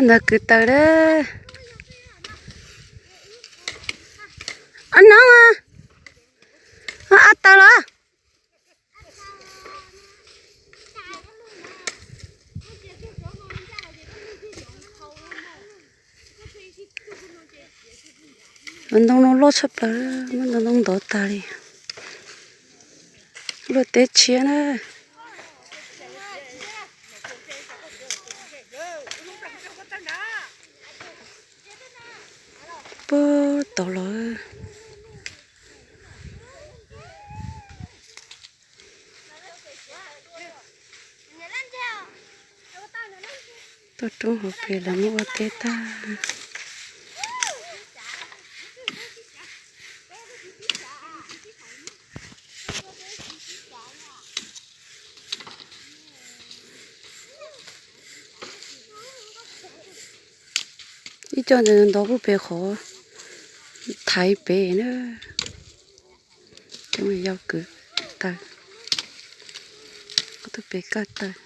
Ntawd kwv taws lawm. Ab, noob, ab taws los. Ntoo no loj tshaj plaws, muab ntoo ntov tag li. Luaj teb tshiab na. Puag tod los. Tuaj roob hauv pes lawv muab ua teb tag. Ib co ntawd ntov puag pem qhov thaiv pem na. Cov yau kwv taws, tus pem kawg taws.